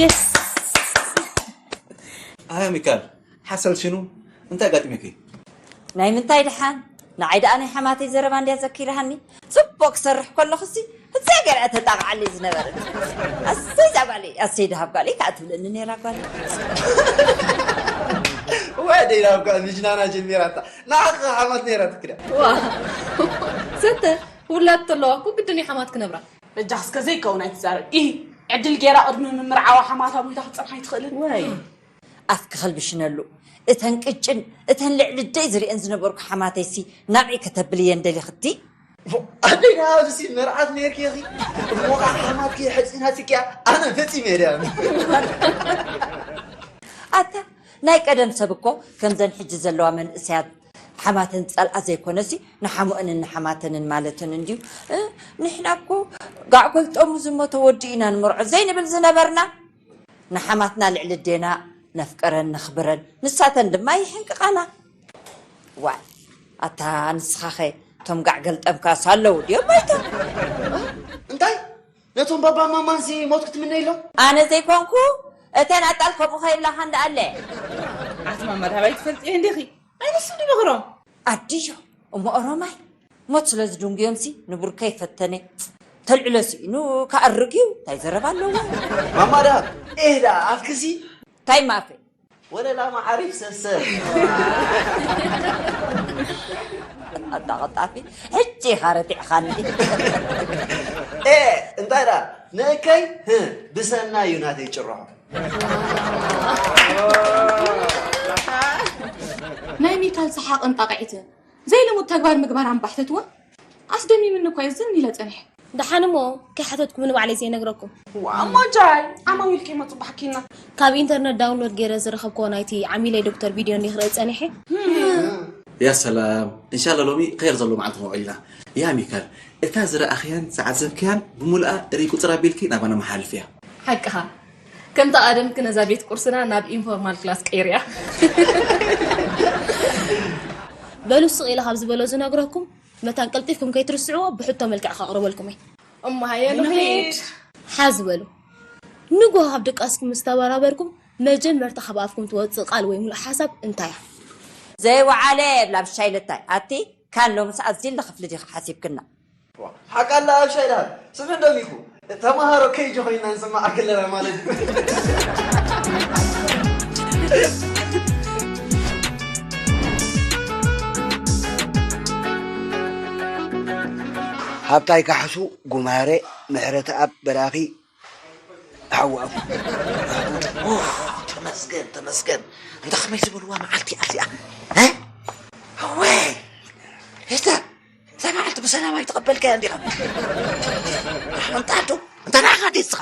የስ። ኣያ ሚካል፣ ሓሰል ሽኑ እንታይ ኣጋጢመኪ? ናይ ምንታይ ደሓን? ንዓይ ደኣ ናይ ሓማተይ ዘረባ እንድያ ዘኪራሃኒ። ጽቡቕ ክሰርሕ ከለኹሲ፣ እዛ ገርዐ ተጣቕዓለይ ዝነበረት። ኣሰይ እዛ ጓለይ፣ ኣሰይ ደሃብ ጓለይ፣ ከኣ ትብለኒ ነይራ ጓለይ። ወይ ደይ ናብ ጓል ምጅናና ጀሚራታ። ንዓኺ ሓማት ነይራ ትክዳ። ዋ፣ ዘተ፣ ውላድ ተለዋ እኮ ግድን እዩ ሓማት ክነብራ። በጃ እስከ ዘይከውን ኣይትዛረብ። ኢሂ፣ ዕድል ጌራ ቅድሚ ምምርዓዋ ሓማታ ሞይታ ክትጸንሓ ኣይትኽእልን። ወይ። ኣፍኪ ከልብሽነሉ። እተን ቅጭን፣ እተን ልዕሊ ደይ ዝርእየን ዝነበርኩ ሓማተይሲ ናብዒ ከተብልየን ደሊኽቲ? ኣደይ ንኣብሲ መርዓት ነይርኪ ኢኺ። እሞ ኸዓ ሓማትኪ ሕጺና ስኪያ፣ ኣነ ፈጺመ እየ ድያ። ኣታ፣ ናይ ቀደም ሰብ እኮ ከምዘን ሕጂ ዘለዋ መንእሰያት ሓማተን ጸልኣ ዘይኮነሲ፣ ንሓሞአንን ንሓማተንን ማለተን እንድዩ። እ፣ ንሕና እኮ ጋዕ ገልጠሙ ዝሞተ ወዲ ኢና ንመርዖ ዘይንብል ዝነበርና። ንሓማትና ልዕሊ ኣዴና ነፍቅረን ነኽብረን፣ ንሳተን ድማ ይሕንቅቓና። ዋይ፣ ኣታ ንስኻኸ እቶም ጋዕ ገልጠምካስ ኣለዉ ድዮም ኣይቶም? እንታይ? ነቶም ባባን ማማንሲ ሞት ክትምነይሎም? ኣነ ዘይኮንኩ፣ እተን ኣጣል ከምኡ ከይብላኻ እንዳኣለ። ኣቲ ማማ፣ ዳሃብ ኣይትፈልጥዮ እንዲኺ? ኣይ፣ ንሱ ድምኽሮም። ኣድዮ፣ እሞ ኦሮማይ፣ ሞት ስለ ዝድንጉዮምሲ ንቡርከይ ፈተነ። ተልዕሎ ስኢኑ ክኣርግ እዩ፣ እንታይ ዘረባ ኣለዎ? ማማ ዳሃብ፣ ኤህ ደኣ፣ ኣፍክሲ። እንታይ ማፈ? ወለላ መዓሪፍ ሰሰ። ኣታ ቀጣፊ፣ ሕጂ ኢኻ ረቲዕኻኒ። ኤ፣ እንታይ ደኣ፣ ንእከይ፣ ህ፣ ብሰናይ እዩ ናተይ ጭርሖ። ናይ ሚካል ሰሓቕን ጣቕዒትን ዘይልሙድ ተግባር ምግባር ኣንባሕተትዎ ኣስደሚምኒ እኮ እየ ዝን ኢለ ጸኒሐ። ደሓን እሞ ከይሓተትኩ ንባዕለይ ዘይነግረኩም። ዋ፣ እሞ ጃይ፣ ዓማዊል ከይመጹ ባሕኪና። ካብ ኢንተርነት ዳውንሎድ ገይረ ዝረኸብክዎ ናይቲ ዓሚለይ ዶክተር ቪድዮ እንዲየ ክርኢ ጸኒሐ። ያ ሰላም፣ እንሻላ ሎሚ ኸይር ዘሎ መዓልቲ ንውዕል ኢና። ያ ሚካል፣ እታ ዝረኣኽያን ዝዓዘብክያን ብሙሉኣ ሪቁጽር ኣቢልኪ ናባና መሓልፍያ። ሓቅኻ። ከምታ ቀደምኪ ነዛ ቤት ቁርስና ናብ ኢንፎርማል ክላስ ቀይርያ። በሉ ስቕ ኢለ ካብ ዝበሎ ዝነግረኩም መታን ቀልጢፍኩም ከይትርስዕዎ ብሕቶ መልክዕ ከቕርበልኩም እየ። እሞ ሃየ ንኺድ። ሓዝ በሉ። ንግሆ ካብ ድቃስኩም ምስ ተበራበርኩም መጀመርታ ካብ ኣፍኩም ትወጽእ ቃል ወይ ሙሉእ ሓሳብ እንታይ እያ? ዘይወዓለ የብላ ብሻይ ልታይ። ኣቲ ካን ሎምስ ኣዝዩ ክፍሊ ዲኺ ሓሲብክና? ሓቃላ ኣብ ሻይ ደሃብ ስምዕ ደሚኩ ተማሃሮ ከይጆ ኮይና ንስማዓክ ኣለና ማለት እዩ። ሃብታይ ካሕሱ ጉማረ ምሕረተኣብ በራኺ ሓዋ። ኡፍ፣ ተመስገን ተመስገን። እንዳ ከመይ ዝበልዋ መዓልቲ እያ እዚኣ? እ? ወይ፣ እታ፣ እዛ መዓልቲ ብሰላም ኣይተቐበልካያ እንዲኻ? ኣንታ ኣዶ፣ እንታ ንዓኻ ድስኻ?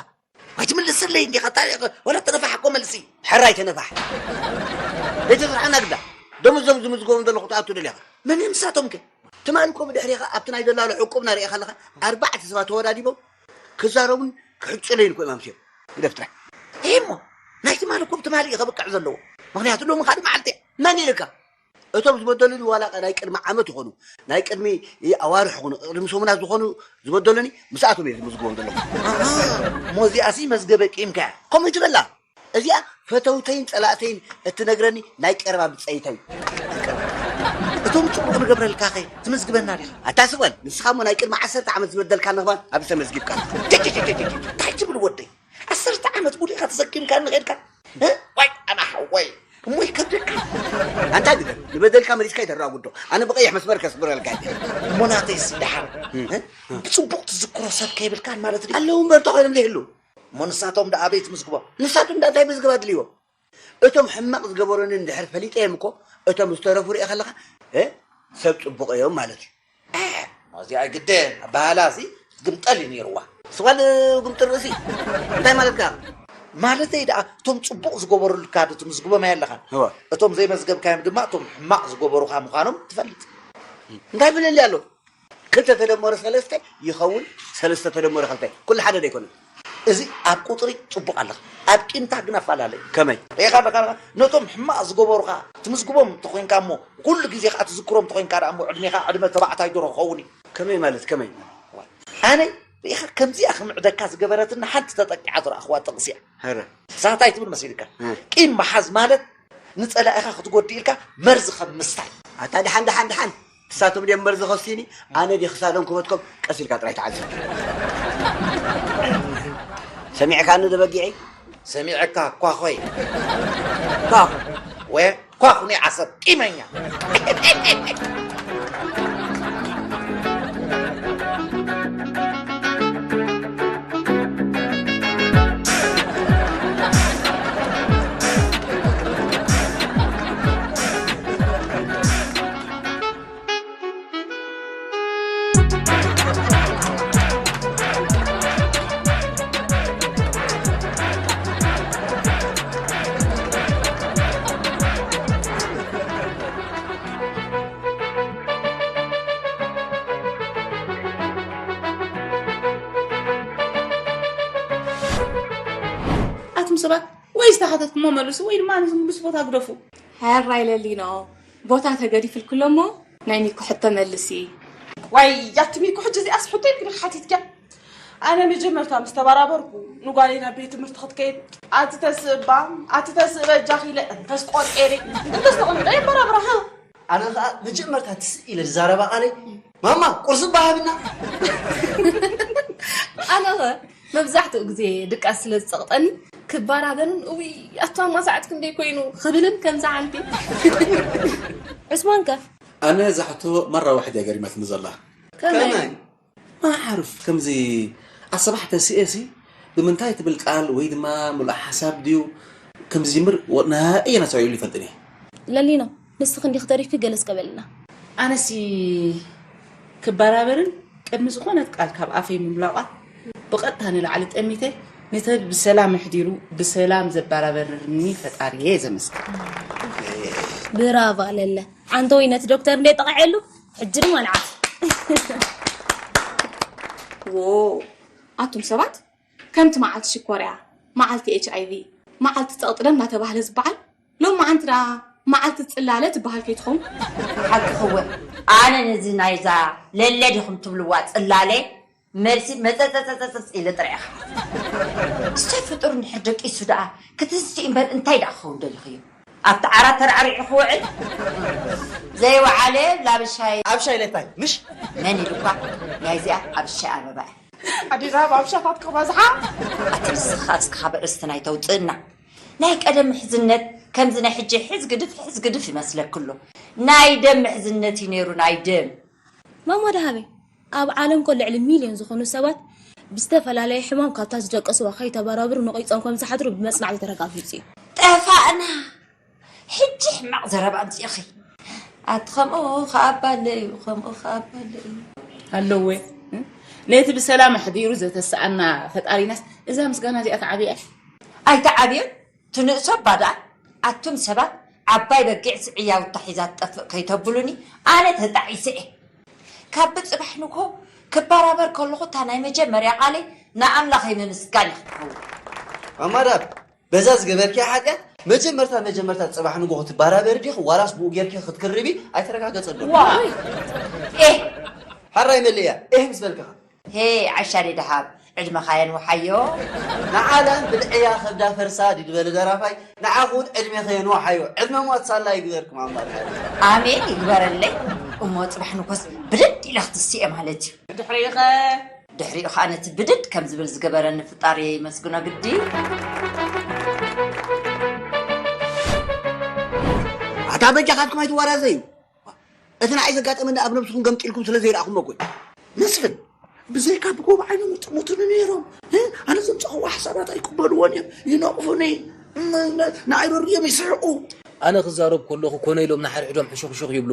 ኣይትምልሰለይ እንዲኻ? እንታይ፣ ወላ ተነፋሕ እኮ መልሲ። ሕራይ ተነፋሕ። ዘይተፍርሓና ግዳ። ደሞዞም ዝምዝገቦም ዘለኹ ትኣቱ ደሊኻ? መን እዮም ንሳቶም ከ? ትማሊ እኮ ብድሕሪኻ ኣብቲ ናይ ደላሎ ዕቁብና ርኢኻ ኣለኻ። ኣርባዕተ ሰባት ተወዳዲቦም ክዛረቡን ክሕጭለይን እኮ እዮም ኣምስዮም። ግደፍ ጥራይ። ይሄ እሞ ናይ ትማሊ እኮ ብትማሊ እዩ ከብቅዕ ዘለዎ። ምኽንያቱ ሎሚ ካልእ መዓልቲ እያ። መን ኢልካ? እቶም ዝበደሉኒ ዋላ ናይ ቅድሚ ዓመት ይኾኑ፣ ናይ ቅድሚ ኣዋርሕ ይኾኑ፣ ቅድሚ ሰሙናት ዝኾኑ ዝበደሉኒ ምስኣቶም እየ ዝምዝግቦም ዘለኹ። ኣሃ፣ እሞ እዚኣሲ መዝገበ ቂምካ እያ። ከምኡ ትበላ። እዚኣ ፈተውተይን ጸላእተይን እትነግረኒ ናይ ቀረባ ብጸይተይ። እቶም ጽቡቕ ንገብረልካ ኸ ትምዝግበና ዲኻ? ኣታ ስቕ በል፣ ንስኻ እሞ ናይ ቅድሚ ዓሰርተ ዓመት ዝበደልካኒ ኸማን ኣብዚ ተመዝጊብካ። ጀጀጀጀጀ፣ እንታይ ትብል ወደይ? ዓሰርተ ዓመት ሙሉእ ኢኻ ተሰኪምካኒ ኸድካ? እ? ዋይ ኣና ሓወይ፣ እሞ ይከብደካ። ኣንታ ግደፍ፣ ንበደልካ መሊስካ ይተራጉዶ። ኣነ ብቐይሕ መስመር ከስምረልካ እየ። እሞ ናተይስ ደሓር፣ እ? ብጽቡቕ ትዝክሮ ሰብ ከይብልካን ማለት ድዩ? ኣለዉ እምበር እንተኾይኖም ዘይህሉ። እሞ ንሳቶም ደኣ ኣበይ ትምዝግቦም? ንሳቶም ደኣ እንታይ ምዝገብ ኣድልይዎም? እቶም ሕማቕ ዝገበሩኒ እንድሕር ፈሊጠዮም እኮ፣ እቶም ዝተረፉ ርኤ ከለኻ፣ እ፣ ሰብ ጽቡቕ እዮም ማለት እዩ። እ፣ እዚኣ ግደን ኣበሃህላ እዚ ግምጠል እዩ ነይርዋ። ስቕ በል ግምጥል ርእሲ። እንታይ ማለትካ? ማለተይ ደኣ፣ እቶም ጽቡቕ ዝገበሩልካ ዶ ትምዝግቦም ኣይ ኣለኻን? እወ። እቶም ዘይመዝገብካዮም ድማ፣ እቶም ሕማቕ ዝገበሩኻ ምዃኖም ትፈልጥ። እንታይ ብለሊ ኣሎ? ክልተ ተደመሩ ሰለስተ ይኸውን፣ ሰለስተ ተደመሩ ክልተ። ኩሉ ሓደ ዶ ኣይኮነን? እዚ ኣብ ቁጽሪ ጽቡቕ ኣለኻ፣ ኣብ ቂምታ ግን ኣፈላለ እዩ። ከመይ? ርኢኻ ኣለኻ፣ ኣለኻ፣ ነቶም ሕማቕ ዝገበሩኻ ትምዝግቦም እንተኾይንካ እሞ፣ ኩሉ ግዜ ከኣ ትዝክሮም እንተኾይንካ ደኣ እሞ፣ ዕድሜኻ ዕድመ ተባዕታይ ዶ ክኸውን እዩ? ከመይ ማለት ከመይ? ኣነ ርኢኻ ከምዚኣ ክምዕደካ ዝገበረትና ሓንቲ ተጠቂዓ ዝረኣኽዋ ጥቕሲ እያ። ኧረ። እሳ እንታይ ትብል መሲልካ? እ። ቂም ምሓዝ ማለት ንጸላኢኻ ክትጎድእ ኢልካ መርዚ ከም ምስታይ። ኣታ ደሓን፣ ደሓን፣ ደሓን። ንሳቶም ድዮም መርዚ ከስዩኒ? ኣነ ድየ ክሳዶም ክበትኮም? ቀስ ኢልካ ጥራይ ተዓዘብ። ሰሚዕካኒ ዶ በጊዐይ? ሰሚዐካ ኳኾይ። ኳኹ። ወ-፣ ኳኹ ናይ ዓሰብ ቂመኛ። ኣቱም ሰባት፣ ወይ ዝተሓተትኩሞ መልሱ ወይ ድማ ንዝምልስ ቦታ ግደፉ። ሕራይ ለሊኖ፣ ቦታ ተገዲፍልኩ ኣሎ እሞ ናይ ሚኩ ሕቶ መልሲ። ዋይ፣ ያቲ ሚኩ፣ ሕጂ እዚኣስ ሕቶ ኢልክኒ ሓቲትኪያ። ኣነ መጀመርታ ምስ ተበራበርኩ ንጓለይ ናብ ቤት ትምህርቲ ክትከይድ፣ ኣቲ ተስእባ፣ ኣቲ ተስእ በጃኺ ኢለ እንተስ ቆርቄሪ፣ እንተስ ተቐምጠ የበራብራ፣ ሃ? ኣነ ኸኣ መጀመርታ ትስእ ኢለ ዝዛረባ ቃለይ፣ "ማማ፣ ቁርሲ እባ ሃብና!" ኣነ ኸ መብዛሕትኡ ግዜ ድቃስ ስለ ዝጸቕጠኒ፣ ክባራበርን፣ "እውይ፣ ኣቶ ኣማሳዕት ክንደይ ኮይኑ?" ክብልን ከምዛ ሓንቲ። ዑስማን ከ? ኣነ እዛ ሕቶ ማራ ዋሕድ እያ ገሪማትኒ ዘላ። ከመይ? ከመይ? ማዕርፍ ከምዚ ኣሰባሕተ ሲኤሲ ብምንታይ ትብል ቃል ወይ ድማ ምሉእ ሓሳብ ድዩ ከምዚ ጅምር ወ-፣ ናይ ኣየናይ ሰው ይብሉ ይፈልጥን እየ። ለሊኖ፣ ንስኺ እንዲኺ ተሪፍኪ ገለ እስከ በልና። ኣነሲ ክበራበርን ቅድሚ ዝኾነት ቃል ካብ ኣፈይ ምምላቋ ብቐጥታ ንላዕሊ ጠሚተ ነቲ ብሰላም ኣሕዲሩ ብሰላም ዘበራበርኒ ፈጣሪየ ዘመስግን። ብራቫ ለለ። ዓንተወይ ነቲ ዶክተር እንደ ጠቕዐሉ ሕጂ ድማ ንዓኺ። ዎ፣ ኣቱም ሰባት፣ ከምቲ መዓልቲ ሽኮርያ፣ መዓልቲ ኤች ኣይ ቪ፣ መዓልቲ ጸቕጢ ደም እናተባህለ ዝበዓል፣ ሎም መዓንቲ ደኣ መዓልቲ ጽላለ ትበሃል ከይትኸውን? ሓቅኺ እወ። ኣነ ነዚ ናይዛ ለለ ዲኹም ትብልዋ ጽላለ መልሲ መጸጸጸጸጽ ኢለ ጥራይ እየ። ሰብ ፍጡር እንድሕር ደቂሱ ደኣ ክትንስኢ እምበር እንታይ ደኣ ክኸውን ደሊኽዮ? ኣብቲ ዓራት ተራዕሪዑ ክውዕል ዘይወዓለ ላብሻይ ኣብ ሻይ ለታይ ምሽ? መን ኢሉኳ? ናይዚኣ ኣብ ሻይ ኣበባ እያ። ኣዲስ ኣበባ ኣብ ሻታት ክበዝሓ። ኣቲ ንስኻ እስኻ ብዕስቲ ናይ ተውፅእና። ናይ ቀደም ምሕዝነት ከምዚ ናይ ሕጂ ሕዝ ግድፍ ሕዝ ግድፍ ይመስለክ ኣሎ። ናይ ደም ምሕዝነት እዩ ነይሩ፣ ናይ ደም። ማማ ደሃበይ፣ ኣብ ዓለም ኮ ልዕሊ ሚልዮን ዝኾኑ ሰባት ብዝተፈላለየ ሕማም ካብታ ዝደቀስዋ ከይተበራብሩ ነቒጾም ከም ዝሓድሩ ብመጽናዕቲ ተረጋጊጹ እዩ። ጠፋእና። ሕጂ ሕማቕ ዘረባ ኣምጺእኺ። ኣቲ ከምኡ ከኣ ባለዩ፣ ከምኡ ከኣ ባለዩ። ኣለወ፣ እ? ነቲ ብሰላም ኣሕዲሩ ዘተስኣና ፈጣሪናስ እዛ ምስጋና እዚኣ ትዓብያ። ኣይትዓብዮን፣ ትንእሶ እባ ደኣ። ኣቱም ሰባት፣ ዓባይ በጊዕ ስዕያውታ ሒዛ ትጠፍእ ከይተብሉኒ፣ ኣነ ተጣዒሰ እየ። ካብ ብጽባሕ ንግሆ ክበራበር ከለኹ እታ ናይ መጀመርያ ቃለይ ንኣምላኸይ ምምስጋን እያ ክትኸውን። ኣማዳር፣ በዛ ዝገበርክያ ሓጢኣት መጀመርታ መጀመርታ ጽባሕ ንግሆ ክትበራበሪ ዲኺ ዋላስ ብኡ ጌርኪ ክትክርቢ ኣይተረጋገጸ ኣሎ። ዋ! ኤህ! ሓራይ መልእያ፣ ኤህ ምስ በልክኻ። ሄ፣ ዓሻ ደደሃብ፣ ዕድመኻ የንውሓዮ። ንዓለም ብልዕያ ከብዳ ፈርሳ ድድበለ ደራፋይ፣ ንዓኹን ዕድሜ ከየንውሓዮ፣ ዕድመ ሞት ሳላ ይግበርኩም ኣምላኽ። ኣሜን ይግበረለይ። እሞ ጽባሕ ንኮስ ብድድ ኢለ ክትስኤ ማለት እዩ። ድሕሪኡ ኸ? ድሕሪኡ ኸኣ ነቲ ብድድ ከም ዝብል ዝገበረኒ ፍጣሪ የመስግኖ ግዲ። ኣታ በጃኻትኩም ኣይትወራዘዩ። እቲ ንዓይ ዘጋጠመኒ ኣብ ነብስኹም ገምጢልኩም ስለ ዘይረኣኹሞ እኮ እዩ። መስፍን፣ ብዘይካ ብጎቦ ዓይኖም ይጥምቱኒ ነይሮም። እ? ኣነ ዘምጻኹዎ ሓሳባት ኣይቅበልዎን እዮም። ይነቕፉኒ። ን-፣ ን-፣ ንኣይ ረርዮም ይስሕቑ። ኣነ ክዛረብ ከለኹ ኮነ ኢሎም ንሓድሕዶም ሕሹኽሹኽ ይብሉ።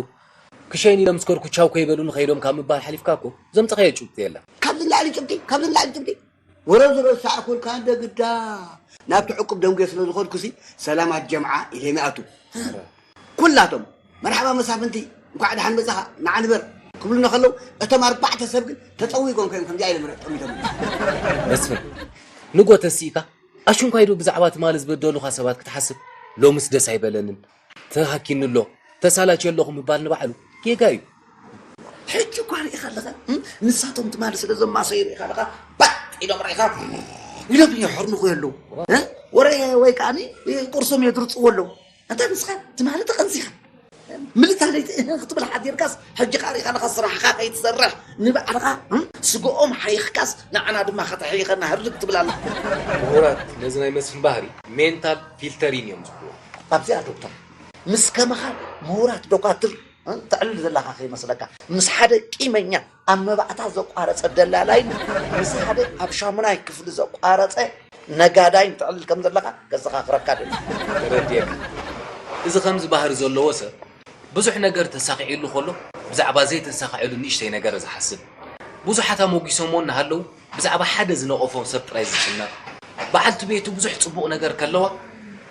ክሸይን ኢሎም ምስ ከድኩ ቻው ከይበሉኒ ከይዶም ካብ ምባል ሓሊፍካ እኮ ዘምጻኻዮ ጭብጢ የለን። ካብዚ ንላዕሊ ጭብጢ፣ ካብዚ ንላዕሊ ጭብጢ። ወረ ዝረሳዕኩልካ እንደ ግዳ ናብቲ ዕቁብ ደንጉየ ስለ ዝኾንኩሲ ሰላማት ጀምዓ ኢለ ይኣቱ። ኩላቶም መርሓባ መሳፍንቲ፣ እንኳዕ ደሓን መጻኻ፣ ንዓ ንበር ክብሉና ከለዉ፣ እቶም ኣርባዕተ ሰብ ግን ተጸዊጎም ከዮም ከምዚኣ ኢሎም ጠሚቶም። መስፍን፣ ንጎ ተሲእካ፣ ኣሽንኳይ ዶ ብዛዕባ ትማሊ ዝበደሉኻ ሰባት ክትሓስብ? ሎምስ ደስ ኣይበለንን። ተሃኪኒ ኣሎ፣ ተሳላችየ ኣለኹ ምባል ንባዕሉ ጌጋ እዩ። ሕጂ እኳ ርኢኻ ኣለኻ፣ እም? ንሳቶም ትማሊ ስለ ዘማሰዩ ርኢኻ ኣለኻ፣ ባጥ ኢሎም ርኢኻ፣ ኢሎም የሕርንኹ ኣለዉ። እ? ወረ ወይ ከዓኒ ቁርሶም የድርጽዎ ኣለዉ። ኣንታ ንስኻ ትማሊ ተቐንዚኻ። ምልታ ለይቲ እህ ክትብል ሓዲርካስ፣ ሕጂ ኸኣ ርኢኻ ኣለኻ ስራሕኻ ከይትሰርሕ ንባዕልኻ፣ እም? ስግኦም ሓይኽካስ ንዓና ድማ ከተሕይኸና ህርድግ ትብል ኣለኻ። ምሁራት ነዚ ናይ መስፍን ባህሪ ሜንታል ፊልተሪን እዮም ዝብልዎ። ኣብዚኣ ዶክተር፣ ምስ ከማኻ ምሁራት ዶካትር፣ እ፣ ተዕልል ዘለኻ ከይመስለካ። ምስ ሓደ ቂመኛ ኣብ መባእታ ዘቋረጸ ደላላይን ምስ ሓደ ኣብ ሻሙናይ ክፍሊ ዘቋረጸ ነጋዳይን ተዕልል ከም ዘለኻ ከዘኻኽረካ ደሊ። ተረዲኤካ። እዚ ከምዚ ባህሪ ዘለዎ ሰብ ብዙሕ ነገር ተሳኺዕሉ ከሎ ብዛዕባ ዘይተሳኽዐሉ ንእሽተይ ነገር ዝሓስብ። ብዙሓት ኣሞጊሶምዎ እናሃለዉ ብዛዕባ ሓደ ዝነቐፎ ሰብ ጥራይ ዝጭነቕ። በዓልቲ ቤቱ ብዙሕ ጽቡቕ ነገር ከለዋ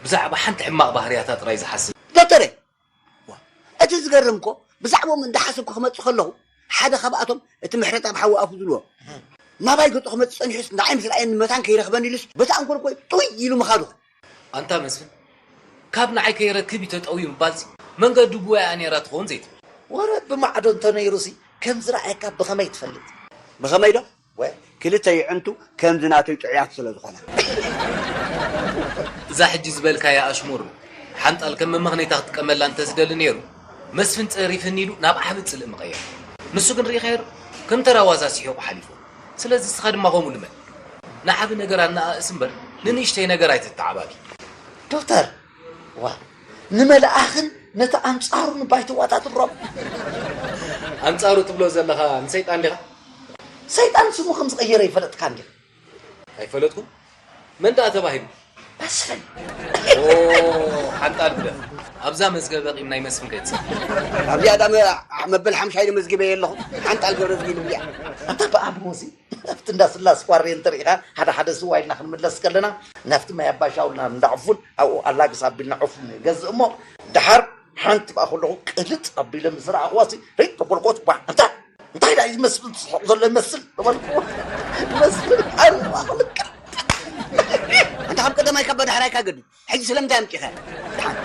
ብዛዕባ ሓንቲ ሕማቕ ባህርያታ ጥራይ ዝሓስብ። ዶክተረ፣ ዋ፣ እቲ ዝገርም እኮ ብዛዕባኦም እንዳሓሰብኩ ክመጽእ ከለኹ ሓደ ካብኣቶም እቲ ምሕረት ኣብ ሓዊ ኣፉ ዝብልዎ ናባይ ገጹ ክመጽእ ጸኒሑስ ንዓይ ምስ ረኣየኒ መታን ከይረኽበኒ ኢሉስ በቲ ኣንኮል እኮ ጥውይ ኢሉ ምኻዱ። ኣንታ መስፍን፣ ካብ ንዓይ ከይረክብ እዩ ተጠውዩ ምባልሲ መንገዱ ብወይኣ ነይራ ትኸውን ዘይትብል። ወረ ብማዕዶ እንተነይሩሲ ከም ዝረኣየካ ብኸመይ ትፈልጥ? ብኸመይ ዶ? ወ-፣ ክልተ ይዕንቱ ከምዚ ናተይ ጥዑያት ስለ ዝኾና። እዛ ሕጂ ዝበልካያ ኣሽሙር ሓንጣል ከም መመኽነይታ ክትጥቀመላ እንተዝደሊ ነይሩ፣ መስፍን ጸሪፍኒ ኢሉ ናብ ዓቢ ጽልኢ ምቐየር። ንሱ ግን ርኢኻዮ ዶ? ከም ተራ ዋዛ ስሒቑ ሓሊፉ። ስለዚ ንስኻ ድማ ከምኡ ልመድ። ንዓቢ ነገር ኣነኣእስ እምበር ንንእሽተይ ነገር ኣይትተዓባቢ። ዶክተር፣ ዋ፣ ንመልኣኽን ነቲ ኣንጻሩን እባ ኣይተወዳድሮም። ኣንጻሩ ትብሎ ዘለኻ ንሰይጣን ዲኻ? ሰይጣን ስሙ ከም ዝቐየረ ይፈለጥካ እንዲኻ? ኣይፈለጥኩን። መን ደኣ ተባሂሉ? መስፍን። ኦ፣ ሓንጣል ግደፍ። ኣብዛ መዝገበ ቂም ናይ መስፍን ከይትሰ። ኣብዚኣ ደኣ መ-፣ መበል ሓምሻይ መዝጊበ የለኹ። ሓንጣል ገብረዝጊ ልብያ። ኣንታ ብኣብ ሞዚ ኣብቲ እንዳ ስላስ ኳሬ እንተሪኢኻ፣ ሓደ ሓደ ስዋ ኢልና ክንምለስ ከለና፣ ናብቲ ማይ ኣባሻውልና እንዳ ዕፉን፣ ኣብኡ ኣላግስ ኣቢልና ዕፉን ንገዝእ እሞ፣ ደሓር ሓንቲ ብኣ ከለኹ ቅልጥ ኣቢለ ምስ ረኣኽዋሲ፣ ሪጥ ተጎልጎት፣ ቧ፣ ኣንታ እንታይ ደኣ እዩ መስፍን ዝስሕቕ ዘሎ ይመስል? ተበልኩ። መስፍን ኣርባ ክልክል። ኣንታ ካብ ቀደማይ ካብ ዳሕራይ ካገዱ። ሕጂ ስለምንታይ ኣምጪኸ? ደሓን።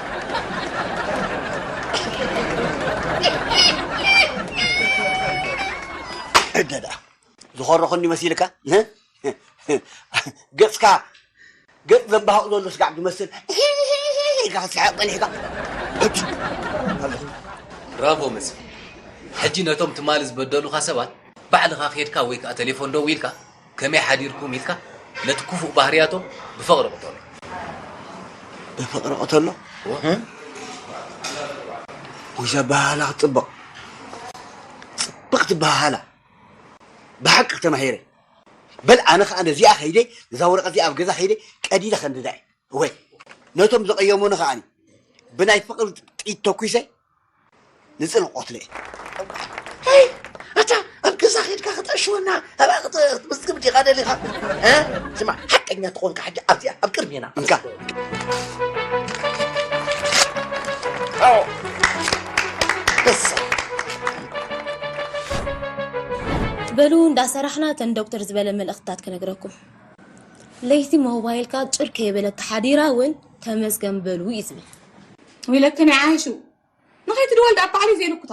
እደ ደኣ። ዝኾረኹኒ መሲልካ? ገጽካ ገጽ ዘባህቕ ዘሎ ስጋዕ ዝመስል ኢልካ ክትስሕቕ ጸኒሕካ። ሕጂ። ብራቮ መስፍን። ሕጂ ነቶም ትማሊ ዝበደሉኻ ሰባት ባዕልኻ ኬድካ ወይ ከኣ ቴሌፎን ደዊልካ ከመይ ሓዲርኩም ኢልካ ነቲ ክፉእ ባህርያቶም ብፍቕሪ ቅተሎ። ብፍቕሪ ቅተሎ? እወ። ወይዛ ኣበሃህላ ክትጽብቕ። ጽብቕቲ ኣበሃህላ። ብሓቂ ተማሂረ። በል ኣነ ኸኣ ነዚኣ ኸይደ፣ ነዛ ወረቐት እዚኣ ኣብ ገዛ ኸይደ ቀዲደ ከንድዳ እየ። እወ። ነቶም ዘቐየሙኒ ኸኣኒ ብናይ ፍቕሪ ጥይት ተኲሰ ንጽል ቆትለ። ሄይ፣ ኣታ ኣብ ገዛ ኸድካ ክትዕሽወና፣ ኣብኣ ክት-፣ ክትምዝግብ ዲኻ ደሊኻ? እ? ስማዕ፣ ሓቀኛ ተኾንካ ሕጂ ኣብዚኣ፣ ኣብ ቅድሜና። እንካ። ኣዎ። እሰይ። በሉ እንዳሰራሕና ተን ዶክተር ዝበለ መልእኽትታት ክነግረኩም። ለይቲ ሞባይልካ ጭር ከይበለት ተሓዲራ እውን ተመስገን በሉ እዩ ዝብል። ወይለክን ይዓይሹ ንኸይትድወል ደኣ ባዕሉ ዘይንኩታ።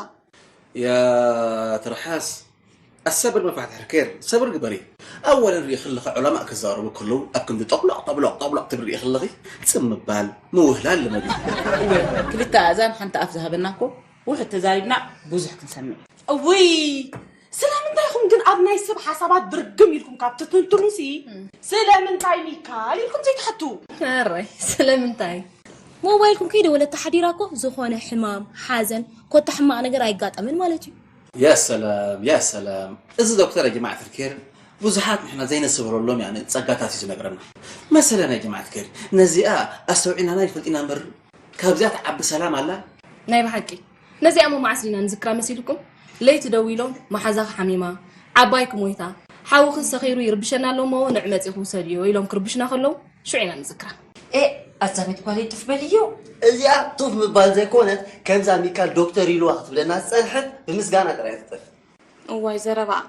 يا ትርሓስ ኣሰብር መፋትሕ ኬር ሰብር ግበሪ። ኣወለን ርኢ ክልኸ ዑለማእ ክዛረቡ ከለዉ ኣብ ክንዲ ጠቑሎቕ ጠብሎቕ ጠብሎቕ ትብል ርኢ ክለኺ ጽም ምባል ምውህላል ልመድ እዩ። ክልተ ኣእዛን ሓንቲ ኣፍ ዝሃበና እኮ ውሕድ ተዛሪብና ብዙሕ ክንሰምዕ። እውይ ስለምንታይ ኢኹም ግን ኣብ ናይ ሰብ ሓሳባት ድርግም ኢልኩም ካብ ትትንትኑሲ ስለምንታይ ሚካል ኢልኩም ዘይትሓቱ? ኣራይ ስለምንታይ ሞባይልኩም ከይደወለት ተሓዲራ እኮ ዝኾነ ሕማም ሓዘን ኮታ ሕማቕ ነገር ኣይጋጠምን ማለት እዩ። يا سلام يا سلام። እዚ ዶክተር ያ ጀማዓት ልኬር ብዙሓት ንሕና ዘይነስተብህለሎም ያኒ ጸጋታት እዩ ዝነግረና። መሰለን ያ ጀማዓት ኬር ነዚኣ ኣስተውዒልና ኢና ይፈልጥ ኢና እምበር ካብዚኣ ትዓቢ ሰላም ኣላ። ናይ ብሓቂ ነዚኣ እሞ መዓስ ዲና ንዝክራ መሲልኩም? ለይቲ ደዊሎም መሓዛኺ ሓሚማ ዓባይኪ ሞይታ ሓውኺ ሰኺሩ ይርብሸና ኣሎ እሞ ንዕ መጺኺ ውሰድዮ ኢሎም ክርብሹና ከለዉ ሽዑ ኢና ንዝክራ። ኤእ ኣዛሚት ጓለይ ጡፍ በልዮ። እዚኣ ጡፍ ምባል ዘይኮነት ከምዛ ሚካል ዶክተር ኢልዋ ክትብለና ዝጸንሐት ብምስጋና ጥራይ ትጠፍ። እዋይ ዘረባኣ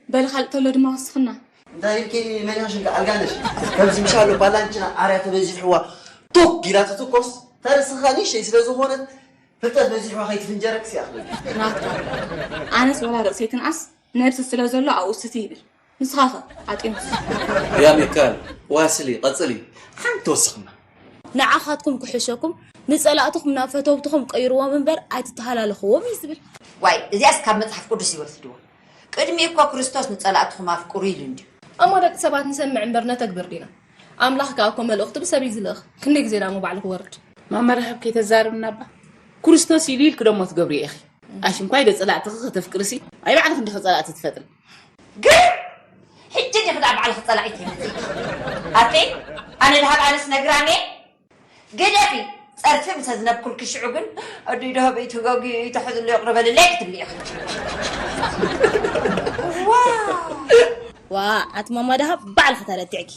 በሊ ካልእ ተሎ ድማ ወስኽና። እንታይ ኢልኪ መን ኢኺ ሽምኪ ኣልጋነሽ ከምዚ ምሻሎ ባላንችና ዓርያ ተበዚሕዋ ቶክ ኢላ ትትኮስ ተርእስኻ ንእሽተይ ስለ ዝኾነት ፍልጠት በዚሕዋ ከይትፍንጀረክስ እያ ክብል። ናትካ ኣነስ ወላ ርእሰይ ትንኣስ ነብሲ ስለ ዘሎ ኣብኡ ስቲ ይብል ንስኻኸ ኣጢኑስ። ያ ሚካል ዋስሊ ቀጽሊ ሓንቲ ወስኽና። ንዓኻትኩም ክሕሸኩም ንጸላእትኹም ናብ ፈተውትኹም ቀይርዎም እምበር ኣይትተሃላለኽዎም እዩ ዝብል። ዋይ እዚኣስ ካብ መጽሓፍ ቅዱስ ይወስድዎ። ቅድሚ እኮ ክርስቶስ ንጸላእትኹም ኣፍቅሩ ኢሉ እንድዩ። እሞ ደቂ ሰባት ንሰምዕ እምበር ነተግብር ዲና? ኣምላኽ ከኣ እኮ መልእኽቱ ብሰብ እዩ ዝልእኽ። ክንደይ ግዜ ደኣ እሞ ባዕሉ ክወርድ? ማማ ደሃብ ከይተዛርብና እባ። ክርስቶስ ኢሉ ኢልኪ ደሞ ትገብርዮ ኢኺ። ኣሽንኳይ ዶ ጸላእትኺ ከተፍቅርሲ? ኣይ ባዕልኺ እንዲኺ ጸላእቲ ትፈጥሪ። ግን ሕጂ ዲኺ ደኣ ባዕልኺ ጸላኢት የምጽእኪ። ኣቴ ኣነ ደሃብ ኣነስ ነግራም እየ። ግደፊ ጸርፊ ምስ ኣዝነብኩልኪ ሽዑ ግን ኣደይ ደሃበይ ተጋግየ እዩ ተሕዝሎ ይቕረ በልለይ ክትብሊ ኢኺ። ዋው። ዋእ ኣቲ ማማ ደሃብ ባዕልኺ ተረቲዕኪ።